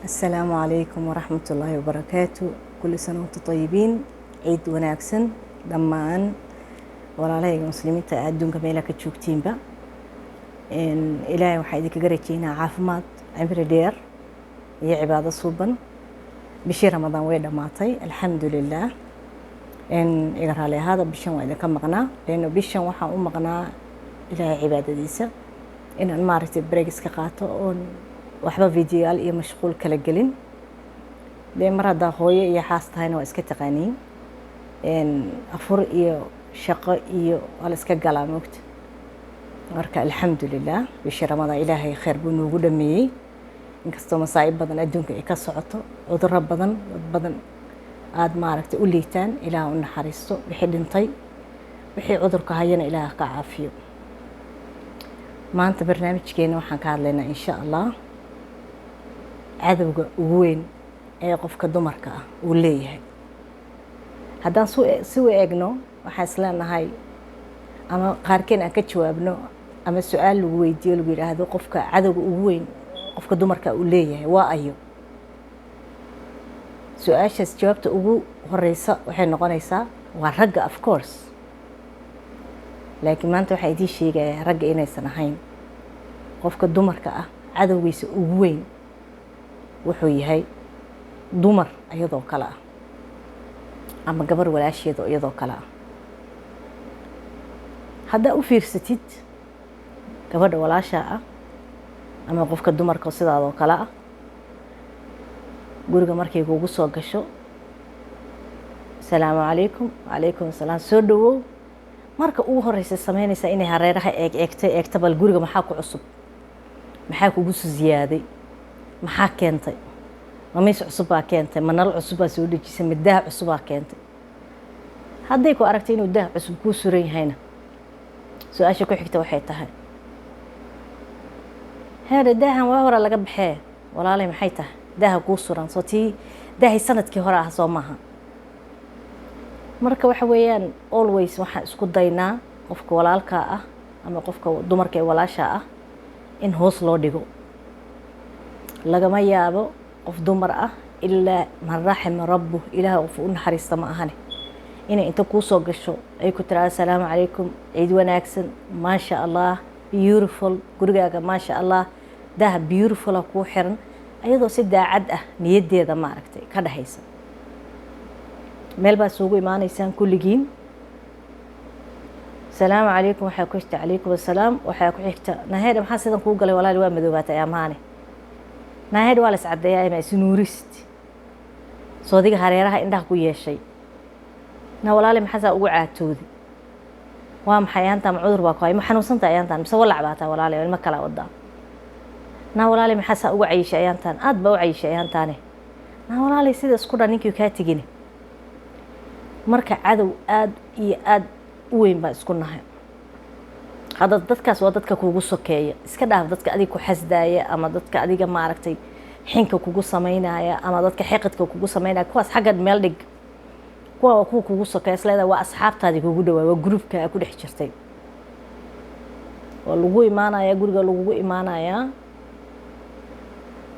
Asalaamu calaykum waraxmat ullaahi wabarakaatu. Kulli sana wanta tayibiin, ciid wanaagsan dhammaan walaalahayga muslimiinta adduunka meelaa ka joogtiinba. Ilaahay waxaa idinkaga rajeynaa caafimaad, cimri dheer iyo cibaado suuban. Bishii Ramadaan way dhammaatay, alxamdu lilaah. Iga raali ahaada, bishan waa idinka maqnaa, leanno bishan waxaan u maqnaa Ilaahay cibaadadiisa, inaan maaragtay break iska qaato oon waxba videoyaal iyo mashquul kala gelin. Dee mar haddaa hooyo iyo xaas tahayna waa iska taqaaniin, afur iyo shaqo iyo waa la iska galaa moogta. Marka alxamdu lilah, bishii Ramadaan Ilaahay kheyr buu noogu dhameeyey, inkastoo masaa'ib badan adduunka ay ka socoto, cudurro badan, dad badan aada maaragtay u liitaan. Ilaah u naxariisto wixii dhintay, wixii cudurka hayana Ilaah ka caafiyo. Maanta barnaamijkeena waxaan ka hadlaynaa, insha Allah, cadowga ugu weyn ee qofka dumarka ah uu leeyahay. Haddaan si u eegno, waxaan isleenahay ama qaarkeen aan ka jawaabno ama su-aal lagu weydiiyo, lagu yidhaahdo, qofka cadowga ugu weyn qofka dumarka uu leeyahay waa ayo? Su-aashaas jawaabta ugu horeysa waxay noqonaysaa waa ragga, of course. Laakiin maanta waxaa idiin sheegayaa ragga inaysan ahayn. Qofka dumarka ah cadowgiisa ugu weyn wuxuu yahay dumar iyadoo kale ah ama gabar walaasheeda iyadoo kale ah. Haddaa u fiirsatid gabadha walaashaa ah ama qofka dumarka sidaadoo kale ah, guriga markay kugu soo gasho, "Asalaamu calaykum." "Calaykum asalaam, soo dhawow." Marka ugu horeysa sameynaysaa inay hareeraha eeg eegtay, eegta bal guriga maxaa ku cusub, maxaa kugu soo ziyaaday, maxaa keentay, ma miis cusub baa keentay, ma nal cusub baa soo dhejisay, ma daah cusubaa keentay. Hadday ku aragtay inuu daah cusub kuu suran yahayna, su-aasha ku xigta waxay tahay, "Heere, daahan waa hore laga baxee, walaalay, maxay tahay daaha kuu suran? Soo tii daahay sanadkii hore ah soo maaha?" Marka waxa weeyaan, always waxaan isku daynaa qofka walaalkaa ah ama qofka dumarka ee walaasha ah in hoos loo dhigo. Lagama yaabo qof dumar ah, ilaa man raxima rabbu, Ilaah qof u naxariista ma ahane, inay inta kuu soo gasho ay ku tiraado, "Asalaamu calaykum, ciid wanaagsan, maasha Allah, beautiful gurigaaga, maasha Allah, daha beautifula kuu xiran," ayadoo si daacad ah niyaddeeda maaragtay ka dhehaysa. Meel baa isugu imaanaysaan kulligiin. "Asalaamu calaykum." Waxaa ku xigta, "Calaykum assalaam." Waxaa ku xigta, "Naheedha, maxaa sidan kuu galay, walaali? Waa madoobaatay amaane. Naheedha, waa la iscaddeeyaa ima isnuurist soodiga hareeraha indhaha ku yeeshay. Na walaali, maxaa saa ugu caatooday? Waa maxay ayaantaan? Ma cudur baa ku hay? Ma xanuunsanta ayaantaan mise walac baa taa, walaali, ilmo kala wadaa? Na walaali, maxaa saa ugu cayishay ayaantaan? Aad baa u cayishay ayaantaane. Na walaali, sida isku dhan ninkii kaa tegine." Marka cadow aad iyo aad u weyn baa isku nahay. Hadda dadkaas waa dadka kugu sokeeya. Iska dhaaf dadka adiga ku xasdaaya ama dadka adiga maaragtay xinka kugu sameynaya ama dadka xiqidka kugu sameynaya. Kuwaas xagga meel dhig. Kuwa waa kuwa kugu sokeeya, isleedahay waa asxaabtaadii kugu dhawaa, waa groupka aa ku dhex jirtay. Waa lagu imaanayaa, guriga lagugu imaanayaa.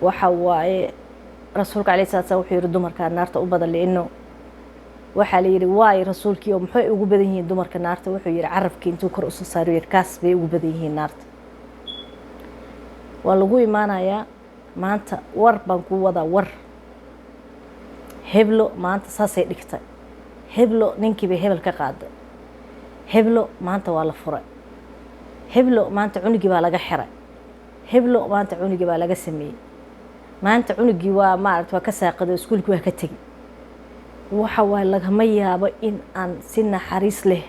Waxa waaye, Rasuulka alayh salat slam wuxuu yihi, dumarkaa naarta u badan. Liino waxaa la yihi, waay Rasuulkii, oo maxay ugu badan yihiin dumarka naarta? Wuxuu yihi, carabkii intuu kor usoo saaro yihi, kaas bay ugu badan yihiin naarta. Waa lagu imaanayaa. "Maanta war baan kuu wadaa, war heblo maanta saasay dhigtay, heblo ninkii bay hebel ka qaaday, heblo maanta waa la furay, heblo maanta cunugii baa laga xiray, heblo maanta cunugii baa laga sameeyey, maanta cunugii waa maaragta waa ka saaqiday, iskuulkii waa ka tegey." Waxa waaye, lagama yaabo in aan si naxariis leh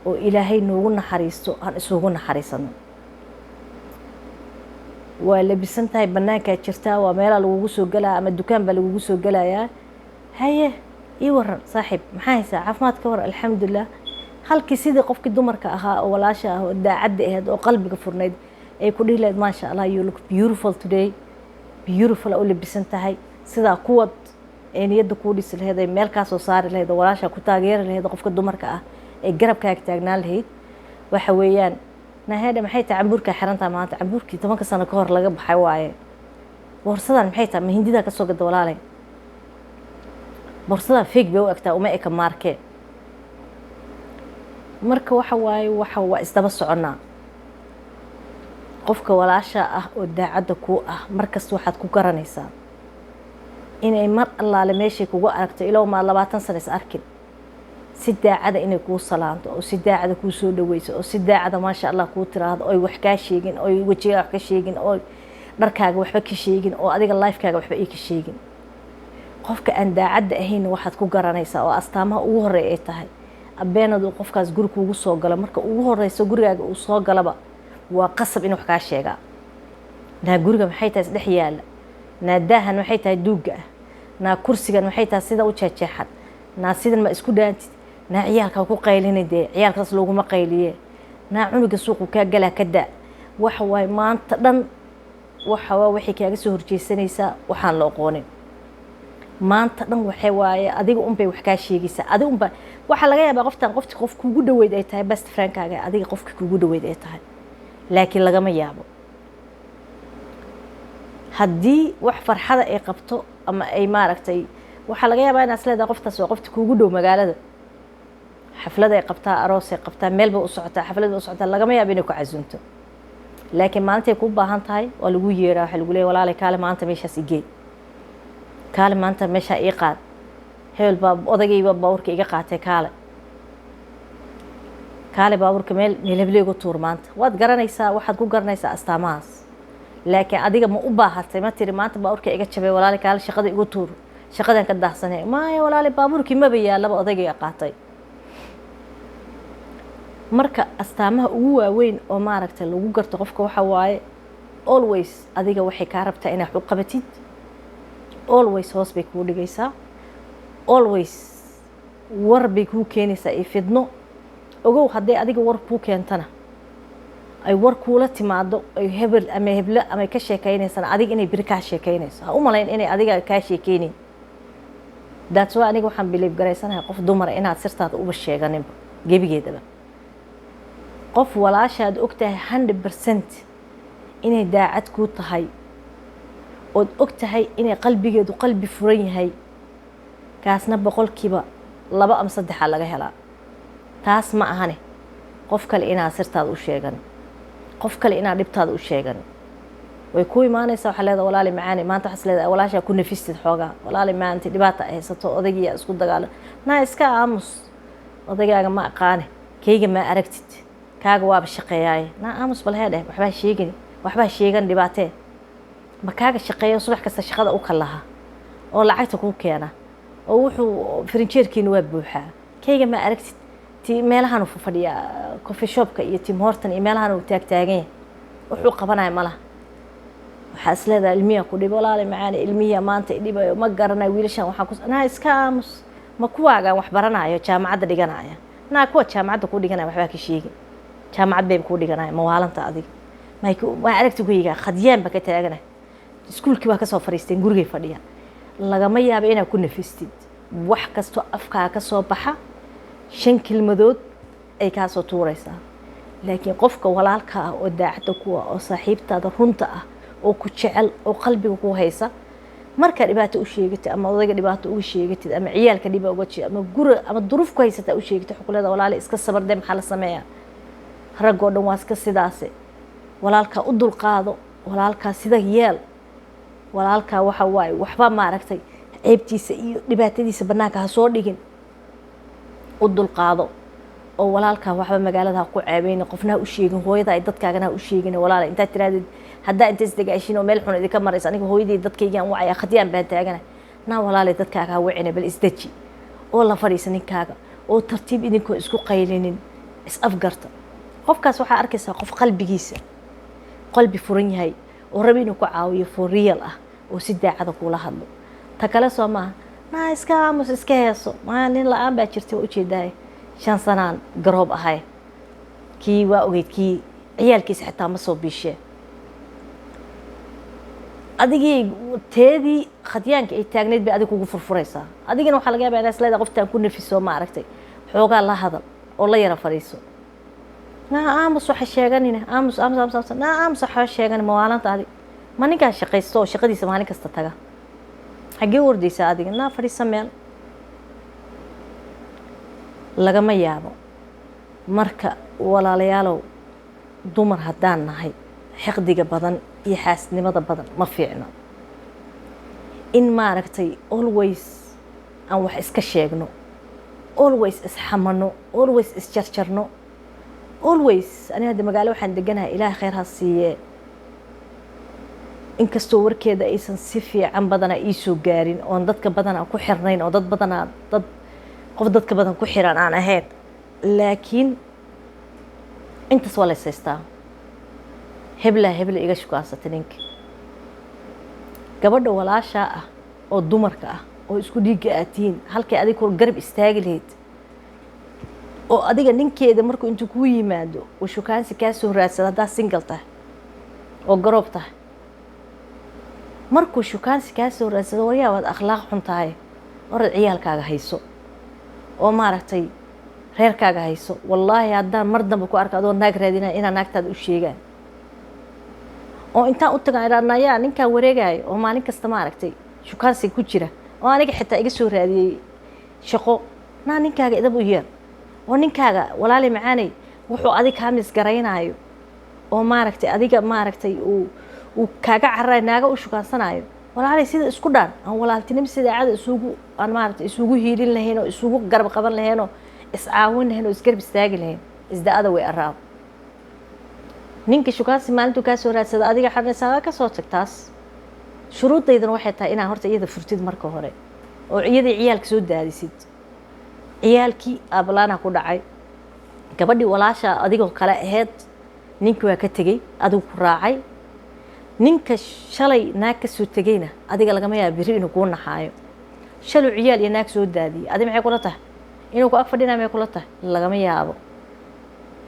oo Ilaahay noogu naxariisto aan isugu naxariisano. Waa labisan tahay, bannaankaa jirtaa, waa meelaa lagugu soo gelaya ama dukaan baa lagugu soo gelayaa. "Haye, ii waran saaxiib, maxaa haysaa? Caafimaad ka waran?" "Alxamdulilah." Halkii sidii qofkii dumarka ahaa oo walaasha ah oo daacadda ahayd oo qalbiga furnayd ay ku dhihi lahayd, "Maasha Allah, you look beautiful today, beautiful u labisan tahay," sidaa kuwad ee niyadda kuu dhisi lahayd, ay meel kaa soo saari lahayd oo walaasha ku taageeri lahayd oo qofka dumarka ah ay garabkaaga taagnaan lahayd, waxa weeyaan, "Naheedha, maxay tahay cambuurkaa xirantaa maanta? Cambuurkii 10-ka sano ka hor laga baxay waaye." Boorsadan maxay tahay? Ma Hindidaa kasoo gada, walaalay? Boorsadan fake bay u egtaa, uma eka maarkee. Marka waxa waaye, waxa waa isdaba soconnaa. Qofka walaasha ah oo daacadda kuu ah, markasta waxaad ku garanaysaa inay mar allaale meeshay kugu aragto, ilow maa 20 sano is arkin, si daacada inay kuu salaanto oo si daacada kuu soo dhaweyso oo si daacada maasha Allah kuu tiraahdo, oy wax kaa sheegin, oy wejigaa wax ka sheegin, oo dharkaaga waxba ka sheegin, oo adiga lifekaaga waxba ay ka sheegin. Qofka aan daacadda ahayn waxaad ku garanaysaa oo astaamaha ugu horeeya ay tahay, abeenad uu qofkaas guri kuugu soo galo, marka ugu horeyso gurigaaga uu soo galaba, waa qasab in wax kaa sheegaa. Naa guriga maxay tahay isdhex yaala? Naa daahan maxay tahay duugga ah? Naa kursigan maxay tahay sida u jeexjeexan? Naa sidan ma isku dhaantid? Naa ciyaalka ku qaylina, dee ciyaalkaas looguma qayliye. Naa cunuga suuqu kaa galaa, ka daa. Waxa waaye, maanta dhan waxa waa waxay kaaga soo horjeesanaysaa waxaan la aqoonin. Maanta dhan waxay waaye adiga unbay wax kaa sheegaysaa, adiga unba. Waxaa laga yaabaa qoftan qofti qof kugu dhaweyd ay tahay, best friendkaaga, adiga qofki kugu dhaweyd ay tahay, laakiin lagama yaabo haddii wax farxada ay qabto ama ay maaragtay. Waxaa laga yaabaa inaad is leedahay qoftaas waa qofti kugu dhow magaalada, xaflad ay qabtaa, aroos ay qabtaa, meel bay u socotaa, xaflad bay u socotaa, lagama yaabo inay ku casuumto. Laakiin maalintay kuu baahan tahay waa lagu yeeraa. Waxaa lagu leeyahay, walaalay, kaale maanta meeshaas igey, kaale maanta meeshaa ii qaad, hebel baa odagayba baabuurka iga qaatay, kaale, kaale baabuurka meel meel heble igu tuur maanta. Waad garanaysaa, waxaad ku garanaysaa astaamahaas. Laakiin adiga ma u baahatay? Ma tiri, maanta baabuurka iga jabay, walaali, kaale shaqada igu tuur, shaqadan ka daahsanay? Maya, walaali, baabuurkii maba yaalaba, odayga qaatay. Marka astaamaha ugu waaweyn oo maaragtay lagu garto qofka waxa waaye, always adiga waxay kaa rabtaa inaad wax u qabatid, always hoos bay kuu dhigaysaa, always war bay kuu keenaysaa iyo fidno. Ogow, hadday adiga war kuu keentana, ay war kuula timaado, ay hebel ama heblo ama ka sheekeynaysana, adiga inay beri kaa sheekeynayso ha u malayn inay adiga kaa sheekeynayn. That's why aniga waxaan believe garaysanahay qof dumara inaad sirtaada uba sheeganinba gebigeedaba. Qof walaashaad og tahay 100% inay daacad kuu tahay, ood og tahay inay qalbigeedu qalbi furan yahay, kaasna 2% ama 3-aa laga helaa. Taas ma ahane, qof kale inaad sirtaada u sheegan, qof kale inaad dhibtaada u sheegan. Way ku imaanaysaa, waxaa leedahay, walaali macaani, maanta waxaas leedahay walaashaa ku nafistid xoogaa, walaali maanta dhibaata ay haysato, odaygiyaa isku dagaala. Naa iska aamus, odaygaaga ma aqaane, kayga ma aragtid, kaaga waaba shaqeeyaaye. Naa aamus, bal hee dheh, waxbaa sheegin, waxbaa sheegan, dhibaatee ma kaaga shaqeeyo, subax kasta shaqada u kalaha oo lacagta kuu keena oo wuxuu farinjeerkiina waa buuxaa. Kayga ma aragtid, ti meelahan fadhiyaa, coffee shopka iyo Tim Horton iyo meelahan uu taagtaagan yahay, wuxuu qabanaya malaha. Waxaa is leedahay ilmiyaa ku dhibo, walaali macaani, ilmihiya maanta idhibayo, ma garanayo wiilashan waxaan ku. Naa iska aamus, ma kuwaagaan wax baranayo, jaamacadda dhiganaya? Naa kuwa jaamacadda ku dhiganaya waxbaa ka sheegin, jaamacad bayba kuu dhiganaya. Ma waalanta adiga? Ma aragti kuyga khadyaan baa ka taagana, iskuulkii baa kasoo fadhiisteen, gurigay fadhiyaan. Lagama yaabo inaad ku nafistid. Wax kastoo afkaa ka soo baxa, shan kelmadood ay kaasoo tuuraysaa. Laakiin qofka walaalka ah oo daacadda kuwa oo saaxiibtaada runta ah oo ku jecel oo qalbiga ku haysa, markaa dhibaato u sheegatid ama odayga dhibaato uga sheegatid ama ciyaalka dhiba uga jeed ama guri ama duruuf ku haysata u sheegatid, waxay ku leedahay, walaali, iska sabar dee, maxaa la sameeyaa, raggoo dhan waa iska sidaase, walaalkaa u dulqaado, walaalkaa sida yeel, walaalkaa waxa waaye waxba maaragtay ceebtiisa iyo dhibaatadiisa banaanka ha soo dhigin, u dulqaado, oo walaalkaa waxba magaalada ha ku ceebeynin, qofna ha u sheegin, hooyada ay dadkaagana ha u sheegin. Walaala, intaad tirahdid haddaa inta isdagaashin oo meel xun idinka maraysa, aniga hooyadii dadkaygaan wacaya, khadyaan baan taagana. Naa walaalay, dadkaaga ha wicina, bal isdeji oo la fadhiisa ninkaaga oo tartiib idinkoo isku qaylinin is afgarta. Qofkaas waxaa arkaysaa qof qalbigiisa qalbi furan yahay oo raba inuu ku caawiyo, for real ah, oo si daacada kuula hadlo. Ta kale soo maaha, naa iska aamus, iska heeso, maa nin la-aan baa jirta, waa ujeedaay, 5 sanaan garoob ahay, kii waa ogeyd, kii ciyaalkiisa xitaa ma soo biishee. Adigii teedii khadyaanka ay taagnayd bay adig kugu furfuraysaa. Adigina waxaa laga yabaa inaa is leedahay qoftaan ku nafiso, ma aragtay, xoogaa la hadal oo la yara fadhiiso. Naa aamus, waxa sheeganina, aamus, aamus, aamus, aamus, naa aamus, waxba sheegani, mawaalanta adi. Ma ninkaa shaqaysto oo shaqadiisa maalin kasta taga? Xaggee u ordaysaa adiga? Naa fadhiisa meel, lagama yaabo. Marka walaalayaalow, dumar haddaan nahay, xiqdiga badan iyo xaasnimada badan ma fiicno. In maaragtay always aan wax iska sheegno, always isxamano, always isjarjarno, always. Ani hadda magaalo waxaan deganahay, Ilaah khayr ha siiye, inkastoo warkeeda aysan si fiican badanaa iisoo gaarin, oon dadka badanaa ku xirnayn, oo dad badanaa dad qof dadka badan ku xiran aan ahayn, laakiin intaas waa la yshaystaa. Heblaa hebla iga shukaansatay. Ninka gabadha walaashaa ah oo dumarka ah oo isku dhiigga aad tihiin, halkay adiga ku garab istaagi lahayd oo adiga ninkeeda markuu intuu kuu yimaado uu shukaansi kaa soo raadsado, haddaad single tahay oo garoob tahay, markuu shukaansi kaa soo raadsado, "Waryaa, waad akhlaaq xun tahay, orad ciyaalkaaga hayso oo maaragtay reerkaaga hayso. Wallaahi haddaan mar dambe ku arko adoo naag raadinaya, inaa naagtaada u sheegaan oo intaan u tagaan idhaa, nayaa, ninkaan wareegaayo oo maalin kasta maaragtay shukaansiga ku jira oo aniga xitaa iga soo raadiyey shaqo, naa ninkaaga idab u yeer oo ninkaaga, walaali macaaney, wuxuu adig kaa misgaraynaayo oo maaragtay adiga maaragtay uu kaaga cararayo, naaga u shukaansanaayo, walaalay, sida isku dhaan aan walaaltinimo sida isugu aan maaragtay isugu hiilin lahayn oo isugu garab qaban lahayn oo iscaawin lahayn oo isgarab istaagi lahayn." Isda-ada way araabo. Ninka shukaansi maalintuu kaa soo raadsada, adiga xarinaysaa, waa ka soo tag. Taas shuruuddaydana waxay tahay inaa horta iyada furtid marka hore oo iyadii ciyaalka soo daadisid. Ciyaalkii aabalaana ku dhacay, gabadhii walaasha adigoo kale aheyd, ninkii waa ka tegey, adigu ku raacay. Ninka shalay naag ka soo tegeyna adiga lagama yaaba biri inuu kuu naxaayo. Shaluu ciyaal iyo naag soo daadiyey, adi maxay kula tahay? Inuu ku ag fadhinaya maxay kula tahay? Lagama yaabo.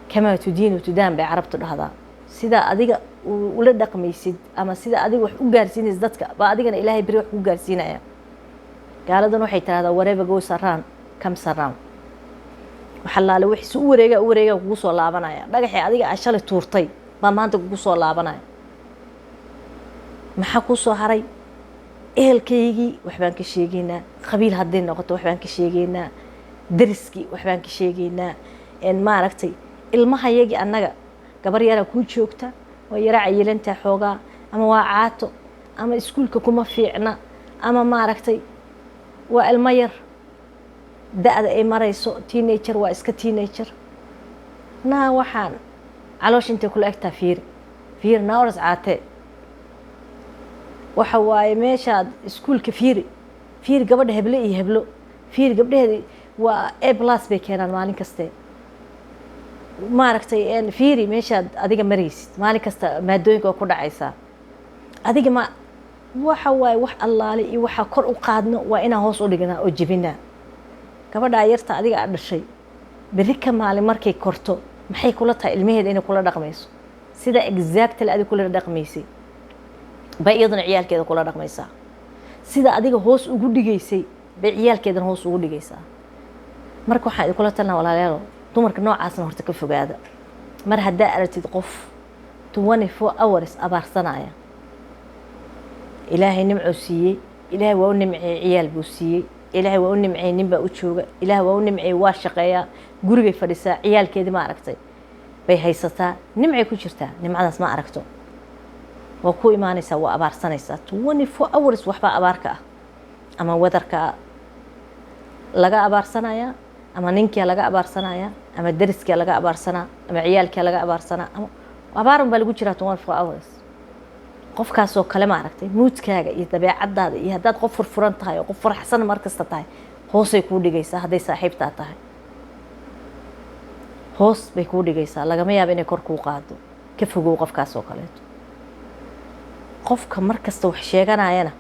"Kamaa tudiinu tudaan" bay Carabtu dhahdaa. Sidaa adiga ula dhaqmaysid ama sida adiga wax u gaarsiinaysid dadka baa adigana Ilaahay beri wax ku gaarsiinaya. Gaaladan waxay tirahdaa, "Whatever goes around comes around." Waxalaale wixii u wareega u wareega kugu soo laabanaya. Dhagaxii adiga aa shalay tuurtay baa maanta kugu soo laabanaya. Maxaa kuu soo haray? Ehelkaygii waxbaan ka sheegaynaa, qabiil hadday noqoto waxbaan ka sheegaynaa, dariskii waxbaan ka sheegaynaa, maaragtay ilmahayagii. Annaga gabar yaraa kuu joogta, waa yara cayilantaa xoogaa, ama waa caato, ama iskuulka kuma fiicna, ama maaragtay waa ilmo yar, da-da ay marayso teenager, waa iska teenager. Naa, waxaan caloosha intay kula egtaa fiiri, fiiri, naa oras caatee. Waxa waaye meeshaad iskuulka fiiri, fiiri gabadha heble iyo heblo, fiiri gabdhaheeda waa A+ bay keenaan maalin kaste. Maaragtay fiiri meeshaad adiga maraysid maalin kasta, maadooyinka waa ku dhacaysaa. Adiga ma waxa waaye wax allaale iyo waxaa kor u qaadno waa inaan hoos u dhignaa oo jebinaa. Gabadhaa yarta adiga aad dhashay, berri ka maalin markay korto, maxay kula tahay ilmaheeda inay kula dhaqmayso? Sida exactly adiga kula dhaqmaysay bay iyaduna ciyaalkeeda kula dhaqmaysaa. Sida adiga hoos ugu dhigaysay bay ciyaalkeedana hoos ugu dhigaysaa. Marka waxaan idinkula talinaa, walaalayaalo, dumarka noocaasna horta ka fogaada. Mar haddaa aragtid qof 24 hours abaarsanaya, Ilaahay nimcuu siiyey, Ilaahay waa u nimceeyey, ciyaal buu siiyey, Ilaahay waa u nimceeyey, nin baa u jooga, Ilaahay waa u nimceeyey, waa shaqeeyaa, gurigay fadhisaa, ciyaalkeedii ma aragtay bay haysataa, nimcay ku jirtaa, nimcadaas ma aragto, waa ku imaanaysaa, waa abaarsanaysaa 24 hours. Waxbaa abaarka ah, ama wadarka laga abaarsanayaa, ama ninkia laga abaarsanayaa, ama dariskia laga abaarsanaa, ama ciyaalkia laga abaarsanaa, ama abaarun baa lagu jiraa 24 hours. Qofkaasoo kale, ma aragtay, moodkaaga iyo dabeecadaada iyo haddaad qof furfuran tahay oo qof faraxsan mar kasta tahay, hoosay kuu dhigaysaa. Hadday saaxiibtaa tahay, hoos bay kuu dhigaysaa, lagama yaabo inay kor kuu qaado. Ka fogow qofkaasoo kaleeto. Qofka mar kasta wax sheeganayana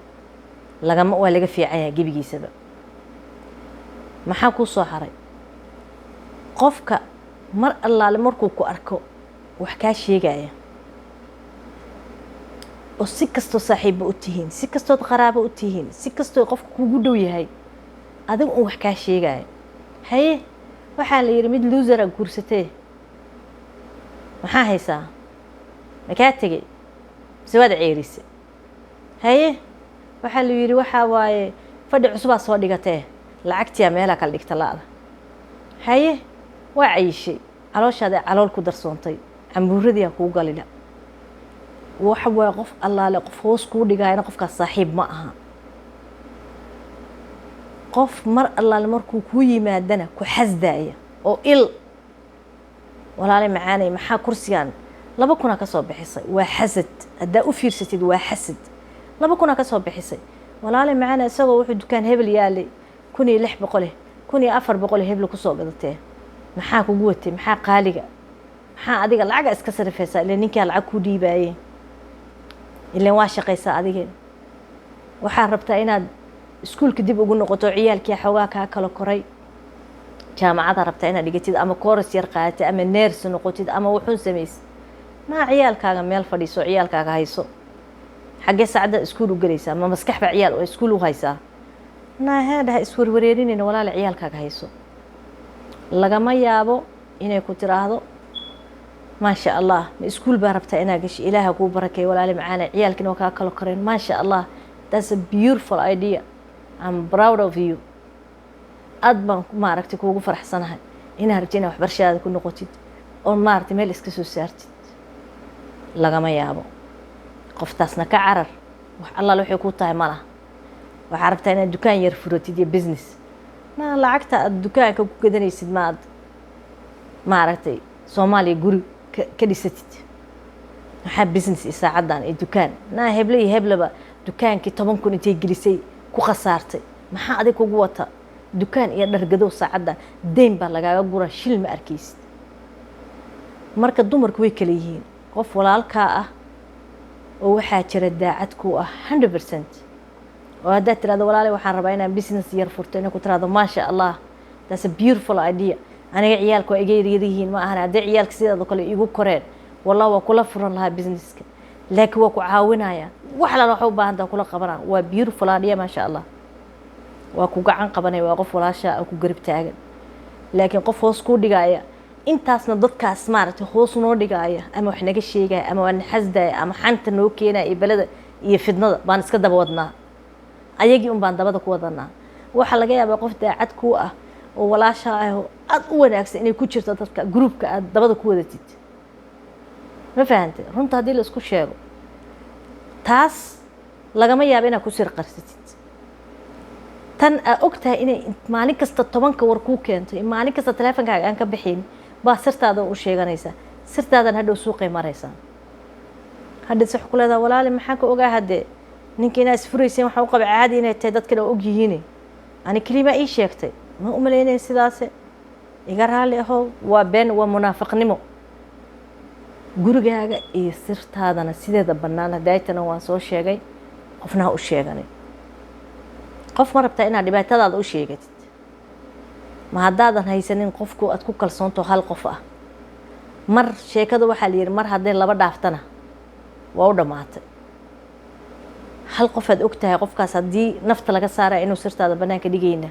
lagama waa laga fiican yahay gebigiisaba. Maxaa kuu soo haray? Qofka mar allaale markuu ku arko wax kaa sheegaya, oo si kastoo saaxiibba u tihiin, si kastood qaraabo u tihiin, si kastoo qofka kugu dhow yahay, adiga un wax kaa sheegaya, "Haye, waxaa la yidhi mid loser-a guursatee, maxaa haysaa? Ma kaa tegey mise waad ceerisay?" Haye, waxaa la yidhi, waxaa waaye fadhi cusubaa soo dhigatee, lacagtiyaa meelaa kala dhigta la-da. Haye, waa cayishay, calooshaada calool ku darsoontay, cambuuradiyaa kuu galila. Waxa waaye, qof allaale qof hoos kuu dhigaayana, qofkaas saaxiib ma aha. Qof mar allaale markuu kuu yimaadana ku xasdaaya oo il walaale macaanay, maxaa kursigan 2000-aa ka soo bixisay? Waa xasad. Haddaa u fiirsatid, waa xasad. 2000-aa ka soo bixisay, walaale macaanay, isagoo wuxuu dukaan hebel yaalay 1600-eh, 1400-eh, hebel kusoo gadatee, maxaa kugu watay? Maxaa qaaliga? Maxaa adiga lacaga iska sarifaysaa? Ilan ninkaa lacag kuu dhiibaaye, ilan waa shaqaysaa adige. Waxaa rabtaa inaad iskuulka dib ugu noqoto, ciyaalkii xoogaa kaa kala koray, jaamacada rabtaa inaad dhigatid, ama course yar qaadatid, ama nurse noqotid, ama wuxuun samaysid. Maa ciyaalkaaga meel fadhiiso, ciyaalkaaga hayso. Xaggee saacadda iskuul u gelaysaa? Ma maskax baa ciyaal oo iskuul u haysaa? Naaheedhaha iswarwareerinayna, walaala, ciyaalkaaga hayso. Lagama yaabo inay ku tiraahdo, "Maasha Allah, ma iskuul baa rabtaa inaa gashi? Ilaaha kuu barakeeyo, walaali macaana, ciyaalkiina waa kaa kala koreen. Maasha Allah, that's a beautiful idea. I'm proud of you. Aad baan maaragtay kuugu faraxsanahay inaad rabti inaad waxbarashadaada ku noqotid oo maaragtay meel iska soo saartid." Lagama yaabo. Qoftaasna ka carar. Wax allaale waxay kuu tahay ma laha. Waxaa rabtaa inaad dukaan yar furatid iyo business. Ma lacagta aad dukaanka ku gadanaysid maad maaragtay Soomaaliya guri ka dhisatid? Maxaa business iyo saacaddan iyo dukaan? Naa heble iyo hebleba dukaankii 10,000 intay gelisay ku khasaartay. Maxaa adig kugu wata dukaan iyo dhargadow saacaddan? Deyn baa lagaaga gura, shil ma arkaysid. Marka dumarku way kala yihiin. Qof walaalkaa ah oo waxaa jira daacad ku ah 100%, oo haddaad tirahdo, "Walaale, waxaan rabaa inaan business yar furto," inay ku tirahdo, "Maasha Allah, that's a beautiful idea. Aniga ciyaalka waa iga yaryar yihiin, ma ahan haddii ciyaalka sidaadoo kale igu koreen, wallah waa kula furan lahaa businesska, laakiin waa ku caawinaya, wax alala waxa u baahan taha kula qabanaa. Waa beautiful idea, maasha Allah," waa ku gacan qabanaya. Waa qof walaasha ku garab taagan. Laakiin qof hoos kuu dhigaya, intaasna dadkaas maaragtay hoos noo dhigaya, ama wax naga sheegaya, ama waa naxasdaya, ama xanta noo keenaya, iyo beleda iyo fidnada baan iska daba wadnaa. Ayagii un baan dabada ku wadanaa. Waxaa laga yaabaa qof daacad kuu ah oo walaasha ah oo aada u wanaagsan inay ku jirto dadka groupka aada dabada ku wadatid. Ma fahantay? Runta haddii la isku sheego, taas lagama yaabo inaad ku sir qarsatid. Tan aa og tahay inay maalin kasta 10-ka war kuu keento, maalin kasta teleefonkaaga aan ka bixin, baa sirtaada u sheeganaysaa. Sirtaadan hadhow suuqay maraysaa. Hadha wax ku leedaha, "Walaali, maxaan ka ogaa haddee ninka inaa isfurayseen? Waxaa u qaba caadi inay tahay, dadkan oo og yihiin. Ani kelimaa ii sheegtay, ma umalaynaya sidaase, iga raalli ahow." Waa been, waa munaafiqnimo. Gurigaaga iyo sirtaadana sideeda bannaan hadaaytana waan soo sheegay, qofna ha u sheeganay. Qof ma rabtaa inaad dhibaatadaada u sheegatid? Ma haddaadan haysanin qofku aad ku kalsoonto, hal qof ah. Mar sheekada waxaa la yihi, mar hadday laba dhaaftana waa u dhammaatay. Hal qof aad og tahay, qofkaas haddii nafta laga saaraya inuu sirtaada bannaanka dhigayna,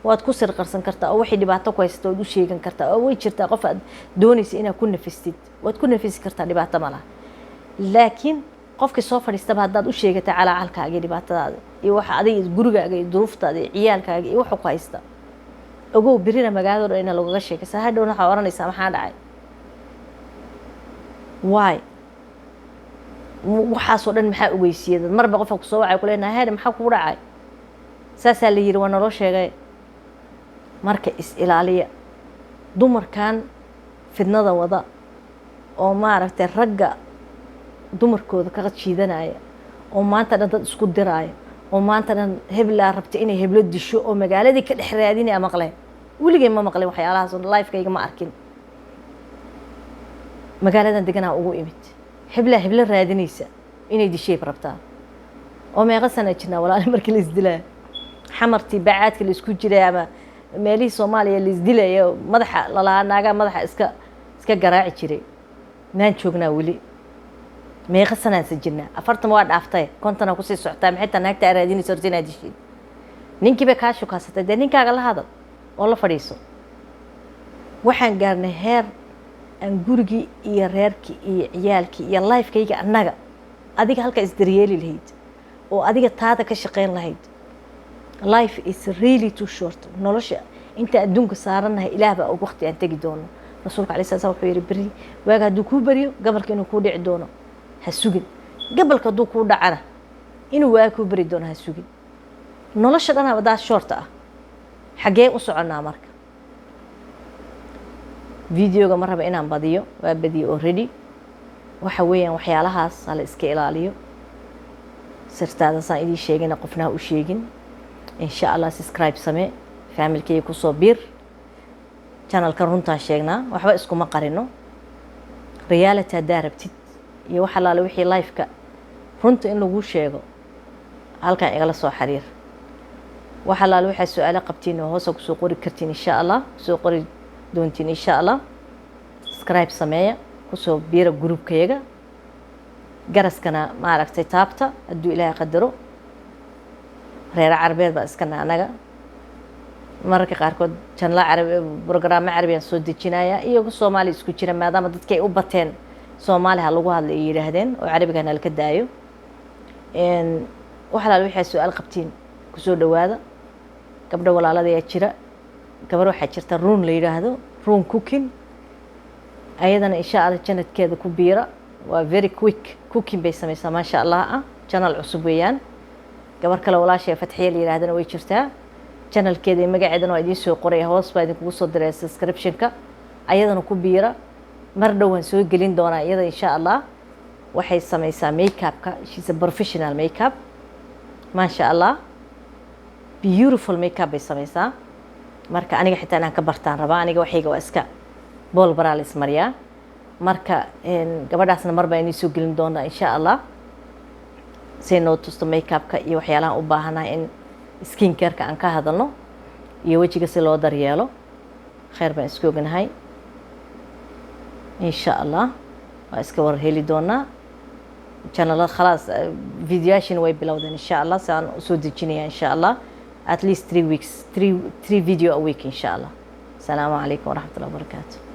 waad ku sir qarsan kartaa, oo waxay dhibaato ku haysata waad u sheegan kartaa, oo way jirtaa qof aad doonaysa inaad ku nafistid, waad ku nafisi kartaa, dhibaato ma laha. Laakiin qofkii soo fadhiistaba haddaad u sheegatay calaacalkaaga iyo dhibaatadaada iyo waxa adiga gurigaaga iyo duruuftaada iyo ciyaalkaaga iyo waxa ku haysta, ogow berina magaalada dhan ina lagaga sheekaysa. Hadhowna waxaa oranaysaa, "Maxaa dhacay? Waay waxaasoo dhan maxaa ogeysiiyey?" Dad marba qofka kusoo wacay kuleenahay, "Heer, maxaa kugu dhacay?" Saasaa la yiri, waa naloo sheegay. Marka is ilaaliya dumarkan fidnada wada oo maaragtay ragga dumarkooda kaga jiidanaya, oo maanta dhan dad isku diraaya, oo maanta dhan heblaa rabta inay heblo disho, oo magaaladii ka dhex raadinaya. Maqleen? Weligay ma maqlin waxyaalahaas, lifekayga ma arkin. Magaaladan deganaa ugu imid, heblaa heblo raadinaysa inay dishay rabtaa. Oo meeqa sana jirnaa, walaali, markii la isdilaya xamartii bacaadka la isku jiray, ama meelihii Soomaaliya la isdilayo, madaxa lalahaa, naagaa madaxa iska garaaci jiray, maan joognaa weli? Meeqa sanaansa jirnaa? 40 waa dhaaftay, 50-aa kusii socotaa. Maxay taa naagta aa raadinaysa horta inaad dishid? Ninkii bay kaa shukaasatay, dee ninkaaga la hadal oo la fadhiiso. Waxaan gaarnay heer aan gurigii iyo reerkii iyo ciyaalkii iyo lifekayga annaga, adiga halkaa isdaryeeli lahayd. Oo adiga taada ka shaqeyn lahayd. Life is really too short. Nolosha inta adduunka saarannahay, Ilaah baa og waqti aan tegi doono. Rasuulka alay sala slam wuxuu yihi: "Beri waaga hadduu kuu beriyo, gabalka inuu kuu dhici doono ha sugin. Gabalka hadduu kuu dhacana, inuu waaga kuu beri doono ha sugin." Nolosha dhan hadaa short ah, xaggee u soconnaa? Marka videoga ma raba inaan badiyo, waa badiyo already. Waxa weeyaan, waxyaalahaas hala iska ilaaliyo. Sirtaada saan idiin sheegina, qofna ha u sheegin, insha Allah. Subscribe samee, familykayga kusoo biir. Channelka runtaan sheegnaa, waxba iskuma qarino. Reality haddaa rabtid iyo wax allaale wixii lifeka runta in lagu sheego, halkan igala soo xiriir. Wax allaale waxaa su-aalo qabtiin oo hoosa kusoo qori kartiin, insha Allah, kusoo qori doontiin, insha Allah. Subscribe sameeya, kusoo biira groupkayaga, garaskana maaragtay taabta hadduu Ilaahay qadaro. Reero Carabeed baa iskana anaga. Mararka qaarkood channelo Carabi, programmo Carabiyaan soo dejinaya iyo Soomaali isku jira, maadaama dadki ay u bateen Soomaali ha lagu hadla ay yidhaahdeen oo Carabigana halka daayo. Wax alaal waxaa su-aal qabtiin, kusoo dhawaada. Gabdho walaaladayaa jira. Gabar waxaa jirta Ruun la yidhaahdo, Ruun Cooking. Ayadana insha Allah channelkeeda ku biira. Waa very quick cooking bay sameysaa, maasha Allah ah. Channel cusub weeyaan. Gabar kale walaasha Fatxiya la yidhahdana way jirtaa. Channelkeeda iyo magaceedana waa idiin soo qoraya, hoos baa idinkugu soo diraya subscriptionka. Ayadana ku biira, mar dhow waan soo gelin doonaa iyada, insha Allah. Waxay sameysaa makeupka. She's a professional makeup, maasha Allah. Beautiful makeup bay sameysaa. Marka aniga xitaa inaan ka bartaan rabaa. Aniga waxayga waa iska bool baraa la ismariyaa. Marka gabadhaasna mar baa inii soo gelin doonaa, insha Allah, say noo tusto makeupka iyo waxyaalahan u baahanahay in skin careka aan ka hadalno iyo wejiga si loo daryeelo. Kheyr baan isku ognahay, insha Allah. Waa iska war heli doonaa channelada. Khalaas, videoyaashina way bilowdeen, insha Allah, si aan usoo dejinaya, insha Allah, at least 3 weeks, three video a week, insha Allah. Asalaamu calaykum waraxmat ullah wabarakaatu.